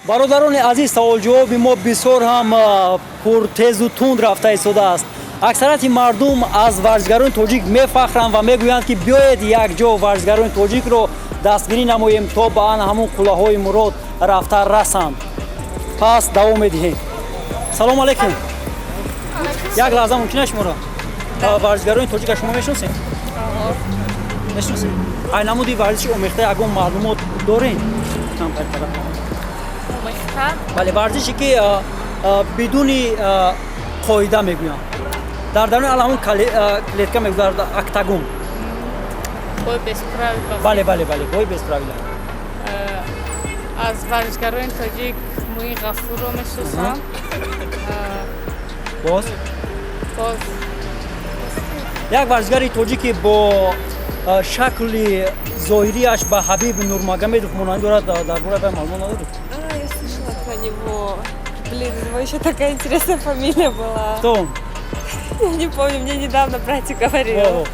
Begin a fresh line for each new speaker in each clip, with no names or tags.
Бародарони азиз, саволҷавоби мо бисёр ҳам пуртезу тунд рафта истодааст. Аксарияти мардум аз варзишгарони тоҷик мефахранд ва мегӯянд, ки биёед, якҷо варзишгарони тоҷикро дастгирӣ намоем, то ба ан ҳамун қуллаҳои мурод рафта расанд. Пас давом медиҳем. Салому алайкум, як лаҳза мумкин аст шуморо? Варзишгарони тоҷика шумо мешиносед? Мешиносед? Ай намуди варзиши омехта ягон маълумот дорем?
Омехта?
Бале, варзише ки бидуни қоида мегӯянд, дар даруни ала ҳамун клетка мегузарад, октагон.
Бой без правил.
Бале, бой без правила.
Аз варзишгарони тоҷик Муин Ғафурро мешиносам.
Боз?
Боз?
Як варзишгари тоҷике бо шакли зоҳирияш ба Ҳабиб Нурмагомедов монанд дорад, дар бораи вай маълумот надоред?
А, я слышала про него. Блин, у него еще такая интересная фамилия была.
Кто он?
Я не помню, мне недавно братик говорил.
Во-во.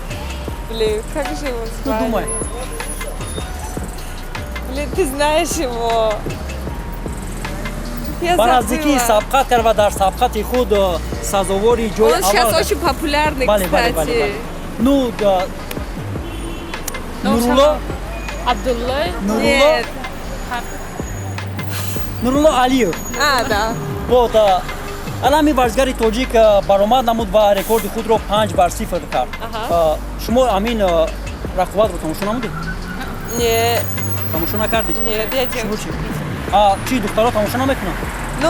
Блин, как же его звали?
Ну, думай.
Блин, ты знаешь его. Я
Ба наздикӣ
забыла.
сабқат кард ва дар сабқати худ сазовори ҷои
Он сейчас
аввал.
очень популярный,
Бале.
кстати.
Бале. Ну да, Нурулло.
Абдулло.
Нурулло.
Нет.
Нурулло Алиев.
А, да.
Вот ана ҳамин варзишгари тоҷик баромад намуд ва рекорди худро 5 бар 0 кард. Шумо ҳамин рақобатро тамошо намудед?
Нет,
Тамошо накардед?
нет, я
Шумо
девочка.
чӣ? А чӣ, духтаро тамошо намекунанд?
Ну,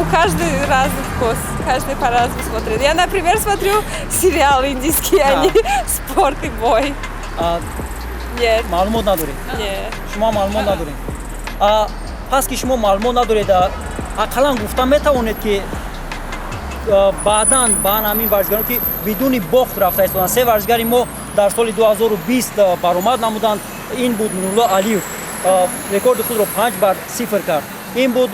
у каждой разный вкус, каждый по-разному смотрит. Я, например, смотрю сериалы индийские, а не спорт и бой.
А,
Нет,
маълумот надоред?
Нет.
Шумо маълумот надоред. А, пас ки шумо маълумот надоред, ақаллан гуфта метавонед, ки баъдан ба ҳамин варзишгарон, ки бидуни бохт рафта истоданд, се варзишгари мо дар соли 2020 баромад намуданд. Ин буд Нурулло Алиев, рекорди худро 5 бар 0 кард, ин буд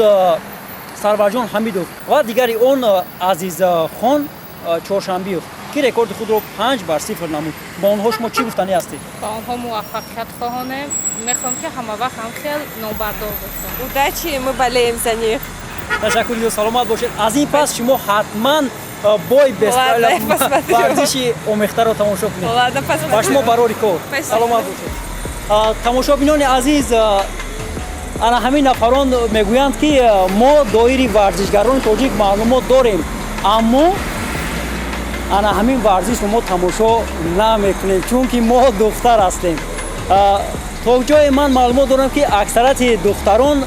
Сарварҷон Ҳамидов ва дигари он Азизхон Чоршанбиев, ки рекорди худро 5 бар 0 намуд. Ба онҳо шумо чӣ гуфтанӣ ҳастед?
Ба онҳо муваффақият хоҳонем, мехоҳем, ки ҳамавақт ҳам хел номбардор бошанд.
Удачи, мы болеем за них.
Ташаккур, саломат бошед. Аз ин пас шумо ҳатман бой без
Ладно, я посмотрю.
варзиши омехтаро тамошо кунед.
Ладно, посмотрю.
Ба шумо барори кор.
Спасибо.
Саломат бошед. Тамошобинони азиз, ана ҳамин нафарон мегӯянд, ки мо доири варзишгарони тоҷик маълумот дорем, аммо ана ҳамин варзишро мо тамошо намекунем, чунки мо духтар ҳастем. То ҷое ман маълумот дорам, ки аксарияти духтарон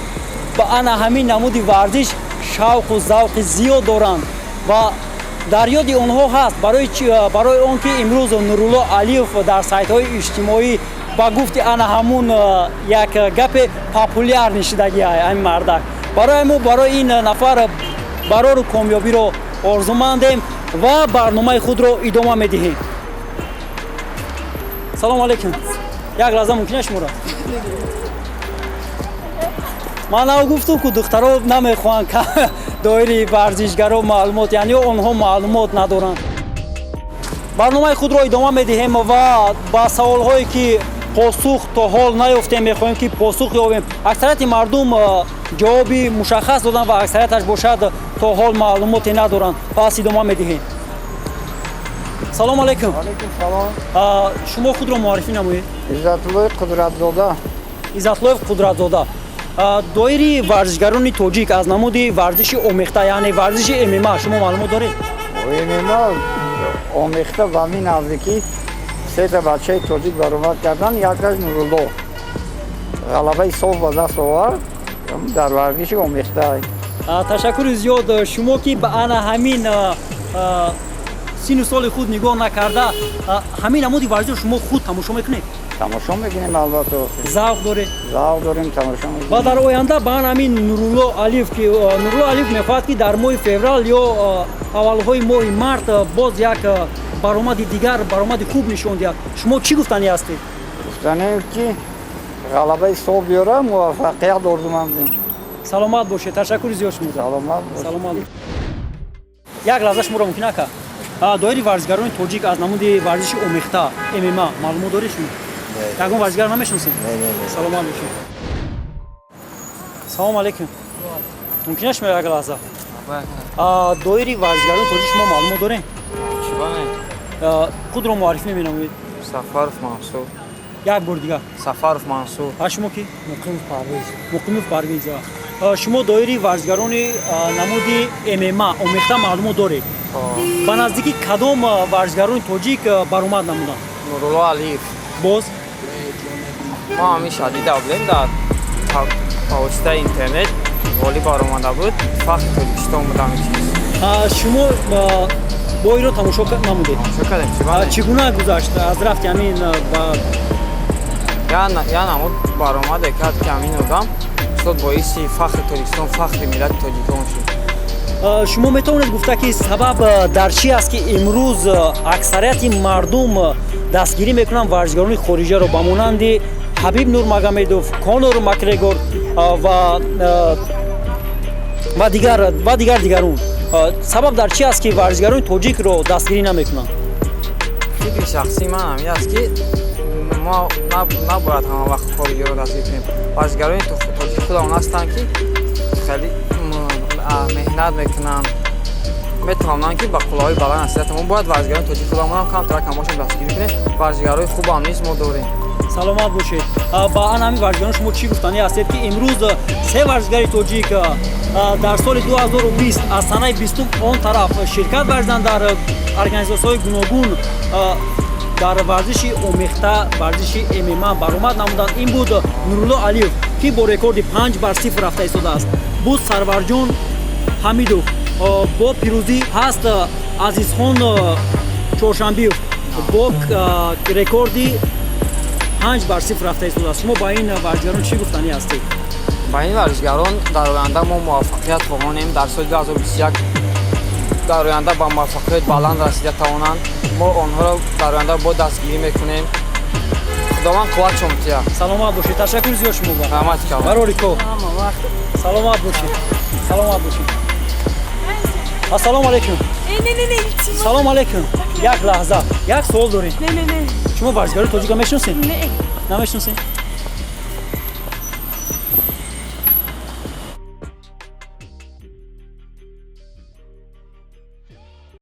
ба ана ҳамин намуди варзиш шавқу завқи зиёд доранд ва дар ёди онҳо ҳаст. Барои барои он ки имрӯз Нурулло Алиев дар сайтҳои иҷтимоӣ ба гуфти ана ҳамун як гапе популярный шудагӣ ҳамин мардак, барои мо барои ин нафар барору комёбиро орзумандем ва барномаи худро идома медиҳем. Салому алайкум, як лаҳза мумкин аст шуморо? Ман нав гуфтум, ку духтаро намехоҳанд доири варзишгаро маълумот, яъне онҳо маълумот надоранд. Барномаи худро идома медиҳем ва ба саволҳое, ки посух то ҳол наёфтем, мехоҳем, ки посух ёбем. Аксарияти мардум ҷавоби мушаххас доданд ва аксарияташ бошад, то ҳол маълумоте надоранд. Пас идома медиҳем. Салому алайкум.
Алейкум салом.
Шумо худро муаррифӣ намоед.
Иззатуллои Қудратзода.
Иззатлоев Қудратзода, доири варзишгарони тоҷик аз намуди варзиши омехта, яъне варзиши ММА, шумо маълумот доред?
ММА омехта ба мин наздикӣ сета бачаи тоҷик баромад кардан, якаш Нурулло ғалабаи соф ба даст овард дар варзиши омехта.
Ташаккури зиёд. Шумо ки ба ана ҳамин сину соли худ нигоҳ накарда, ҳамин намуди варзишро шумо худ тамошо мекунед?
Тамошо мекунем, албатта.
Завқ доред?
Завқ дорем, тамошо мекунем.
Ва дар оянда ба ан ҳамин Нурулло Алиев, ки Нурулло Алиев мехоҳад, ки дар моҳи феврал ё аввалҳои моҳи март боз як баромади дигар, баромади хуб нишон диҳад, шумо чӣ гуфтанӣ ҳастед?
Гуфтанем, ки ғалабаи соф биёра, муваффақият орзумандем.
Саломат бошед, ташаккури зиёд шумо.
Саломат бошед.
Саломат. Як лаҳза шуморо мумкин, ака? Доири варзишгарони тоҷик аз намуди варзиши омехта, ММА, маълумот доред шумо? Ягон варзишгар намешиносед? Саломат бошед. Салому алейкум. Мумкин аст шумо як лаҳза доири варзишгарони тоҷик шумо маълумот дорем? Худро муаррифӣ менамоед.
Сафаров Мансур.
Як бор дигар.
Сафаров Мансур.
А шумо ки?
Муқимов Парвиз.
Муқимов Парвиз, шумо доири варзишгарони намуди ММА, омехта, маълумот доред? Ба наздикӣ кадом варзишгарони тоҷик баромад намуданд?
Нурулло Алиев.
Боз?
Мо ҳамеша дида будем, дар ба воситаи интернет ғолиб баромада буд, фахри Тоҷикистон буд ҳамин чиз.
Шумо боиро тамошо намудед?
Тамошо кардем, чӣ бане?
Чӣ гуна гузашт аз рафти ҳамин ба
Я намуд баромаде кард, ки ҳамин одам устод боиси фахри Тоҷикистон, фахри миллати тоҷикон шуд.
Шумо метавонед гуфта, ки сабаб дар чӣ аст, ки имрӯз аксарияти мардум дастгирӣ мекунанд варзишгарони хориҷаро, ба монанди Ҳабиб Нурмагомедов, Конор Макгрегор ва дигар дигарон? Сабаб дар чӣ аст, ки варзишгарони тоҷикро дастгирӣ намекунанд?
Фикри шахсии ман ҳамин аст, ки мо набояд ҳама вақт хориҷиро дастгирӣ кунем. Варзишгарони тоҷик худамон ҳастанд, ки хеле меҳнат мекунанд, метавонанд, ки ба қуллаҳои баланд расида. Мо бояд варзишгарони тоҷик худамонам камтар камбошам дастгирӣ кунем. Варзишгарои хубам низ мо дорем.
Саломат бошед. Ба ан ҳамин варзишгарон шумо чӣ гуфтанӣ ҳастед, ки имрӯз се варзишгари тоҷик дар соли 2020 аз санаи 20-ум он тараф ширкат варзиданд дар организатсияҳои гуногун, дар варзиши омехта, варзиши ММА баромад намуданд? Ин буд Нурулло Алиев, ки бо рекорди 5-0 рафта истодааст, буд Сарварҷон Ҳамидов бо пирӯзӣ, ҳаст Азизхон Чоршанбиев бо рекорди 5-0 рафта истодааст. Шумо ба ин варзишгарон чӣ гуфтанӣ ҳастед?
Ба ин варзишгарон дар оянда мо муваффақият хоҳонем. Дар соли 2021 дар оянда ба муваффақият баланд расида тавонанд. Мо онҳоро дар оянда бо дастгирӣ мекунем. Худованд қувватшон диҳад.
Саломат бошед, ташаккури зиёд шумо ба.
Раҳмат калон.
Барори кор, саломат бошед, саломат бошед. Ассалому алайкум.
Не, не, не, илтимос.
Салом алайкум, як лаҳза, як суол дорем.
Не, не, не.
Шумо варзишгари тоҷикро мешиносед?
Не.
Намешиносед?